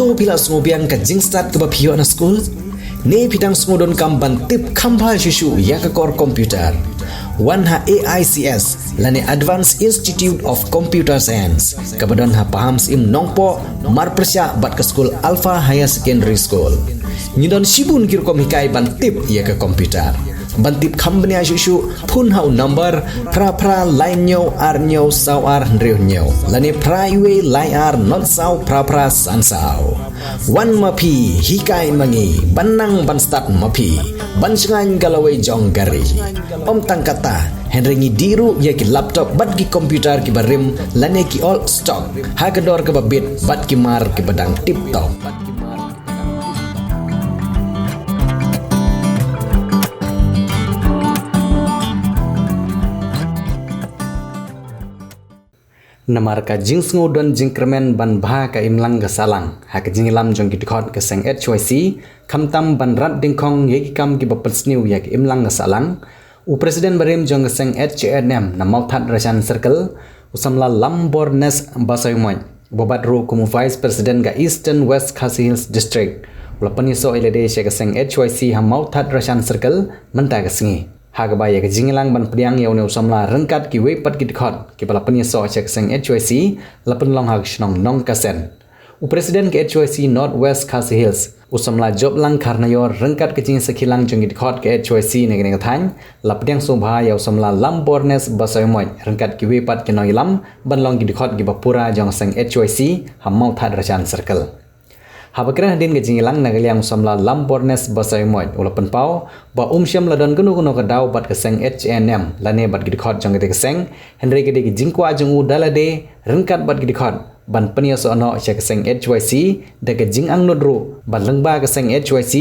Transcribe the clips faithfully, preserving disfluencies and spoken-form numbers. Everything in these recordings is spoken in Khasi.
To phi la sngewbiang ka jingstad kaba phi ïoh na skul? Ne phi dang sngewdonkam ban tip kham bha shuh shuh ïa ka kor computer? Wan ha A I C S lane Advanced Institute of Computer Science kaba don ha Pahamsyiem Nongpoh, marpyrshah bad ka skul Alpha Higher Secondary School. Ngi don shibun ki rukom hikai ban tip ïa ka computer. Ban tip kham bniah shuh shuh, phone ha u number phra phra lai hynñiew ar hynñiew saw ar hynriew hynñiew lane phra wei lai ar not saw phra phra san saw. Wan ma phi, hikai ma ngi, ban nang ban stad ma phi, ban shngaiñ ka lawei jong ka ri. Ym tang katta, hynrei ngi dih ruh ïa ki laptop bad ki computer kiba rim lane ki old stock ha ka dor kaba bit bad ki mar kiba dang tip top. Namar ka jingsngew don jingkyrmen ban bha ka imlang ka sahlang ha ka jingïalam jong ki dkhot ka seng H Y C, khamtam ban rat dyngkhong ïa ki kam kiba pynsniew ïa ka imlang ka sahlang, u President barim jong ka seng H A N M na Mawthadraishan Circle, u samla Lambornes Basaiawmoit, uba bat ruh kum u Vice President ka Eastern West Khasi Hills District, u la pynïasoh ïa lade sha ka seng H Y C ha Mawthadraishan Circle mynta ka sngi. Ha kaba ïa ka jingïalang ban pdiang ïa une u samla ryngkat kiwei pat ki dkhot kiba la pynïasoh sha ka seng H Y C la pynlong ha ka shnong Nongkasen. U President ka H Y C North West Khasi Hills, u samla Joplang Kharnaior, ryngkat ka jingsakhilang jong ki dkhot ka H Y C na kane ka thaiñ, la pdiang sngewbha ïa u samla Lambornes Basaiawmoit ryngkat kiwei pat ki nongïalam ban long ki dkhot kiba pura jong ka seng H Y C ha Mawthadraishan Circle. Haba kren hadien ka jingïalang na ka liang u samla Lambornes Basaiawmoit u la pynpaw ba um shym la don kano kano ka daw bad ka seng H A N M lane bad ki dkhot jong katei ka seng, hynrei ka dei ka jingkwah jong u da lade ryngkat bad ki dkhot ban pynïasoh noh sha ka seng H Y C da ka jingangnud ruh ba lyngba ka seng H Y C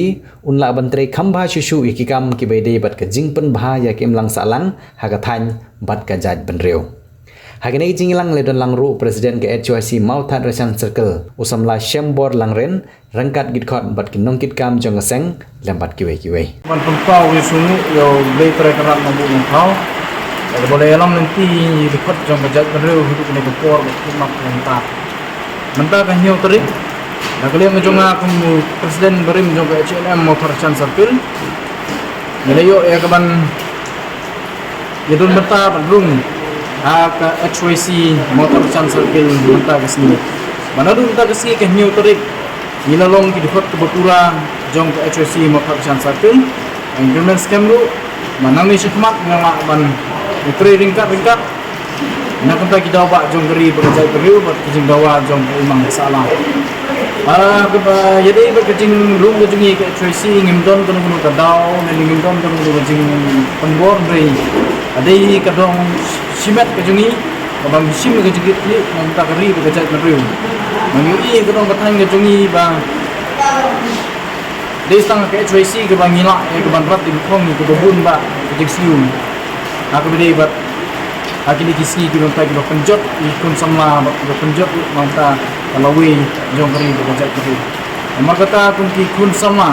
un lah ban trei kham bha shuh shuh ïa ki kam kiba ïadei bad ka jingpynbha ïa ka imlang sahlang ha ka thaiñ bad ka jaitbynriew. Ha kane ka jingïalang la don lang ruh u President ka H Y C Mawthadraishan Circle, u samla Shembor Langrin, ryngkat ki dkhot bad ki nongkitkam jong ka seng lem bad kiwei kiwei. Ban pynpaw ïa u sngewbha ïa U Blei Trai Kynrad Nongbuh Nongthaw. Ïa kaba la ïalam lynti ïa ki dkhot jong ka jaitbynriew haduh kane ka por ba khmih mynta. Mynta ka hynñiew tarik, na ka liang jong nga kum u President barim jong ka H A N M Mawthadraishan Circle, ngi la ïoh ïa ka ban ïa don bynta ban rung ha ka H Y C Mawthadraishan Circle mynta ka sngi. Ba naduh mynta ka sngi ka hynñiew tarik ngi la long ki dkhot kiba pura jong ka H Y C Mawthadraishan Circle. Ngi kyrmen skhem ruh ba nangne shakhmat ngi lah ban trei ryngkat ryngkat na ka bynta ki daw ba jong ka ri bad ka jaitbynriew bad ki jingdawa jong ka imlang ka sahlang. Ah, kaba ïadei bad ka jingrung ka jong ngi ka H Y C, ngim don kano kano ka daw ne ngim don kano kano ka jingpynbor, hynrei ka dei ka dong shimet ka jong ngi kaba ngi shim ka jingkitkhlieh na ka bynta ka ri bad ka jaitbynriew. Ba ngi ïohi ka dong ka thaiñ ka jong ngi ba dei tang ka H Y C kaba ngi lah ïa ka ban rat dyngkhong ïa kaba bun bah ka jingsniew. Ha kaba dei bad ha kine ki sngi kiba mynta kiba pynjot ïa ki khun samla bad kiba pynjot ïa ka bynta ka lawei jong ka ri bad ka jaitbynriew. Namar kata kum ki khun samla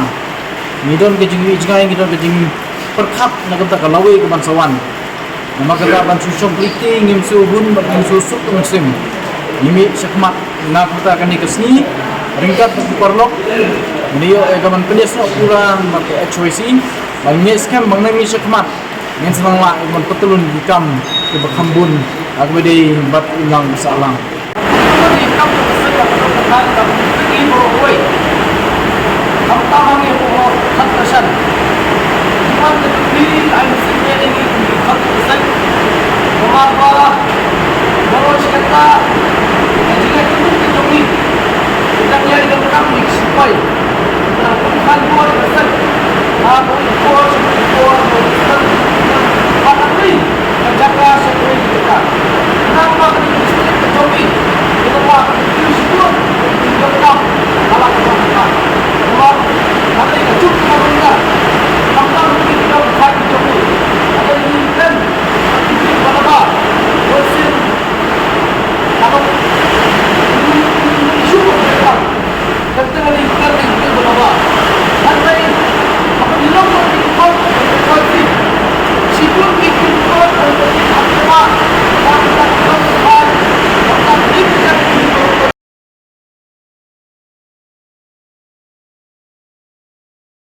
ngi don ka jingïohi jngai, ngi don ka jingpyrkhat na ka bynta ka lawei kaban sa wan. Namar kata ban shu shong khlei te ngim shu hun bad ngim shu suk mynsiem. Ngim ïa shakhmat na ka bynta kane ka sngi ryngkat bad ki paralok. Ngin ïoh ïa ka ban pynïasnoh pura bad ka H Y C. Ba ngin ïa skhem ba nangne shakhmat ngin sa nang lah ïa ka ban pyntylun ki kam kiba kham bun ha kaba dei bad imlang ka sahlang.